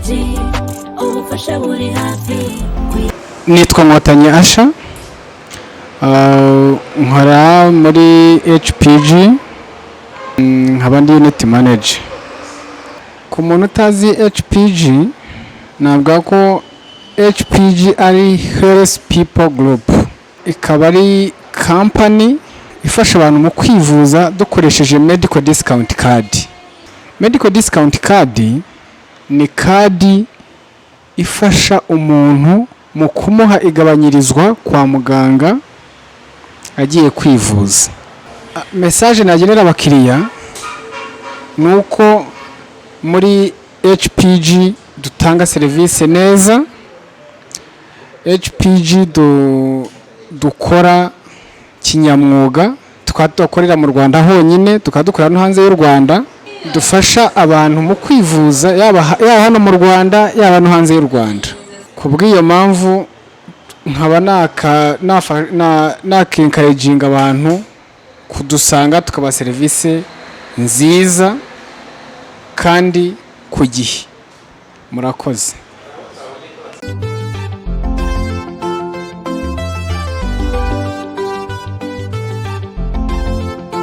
HPG, ubufasha buri hafi. Nitwa Nkotanyi Asha, nkora muri HPG, nkaba ndi unit manager. Ku muntu utazi HPG, navuga ko HPG ari Health People Group, ikaba ari company ifasha abantu mu kwivuza dukoresheje medical discount card. Medical discount card ni kadi ifasha umuntu mu kumuha igabanyirizwa kwa muganga agiye kwivuza. Message nagenera abakiriya ni uko muri HPG dutanga serivisi neza, HPG dukora kinyamwuga, tukaba tudakorera mu Rwanda honyine, tukaba dukorera no hanze y'u Rwanda. Dufasha abantu mu kwivuza, yaba hano mu Rwanda, yaba no hanze y'u Rwanda. Ku bw'iyo mpamvu nkaba naka encouraginga abantu kudusanga, tukabaha serivisi nziza kandi ku gihe. Murakoze.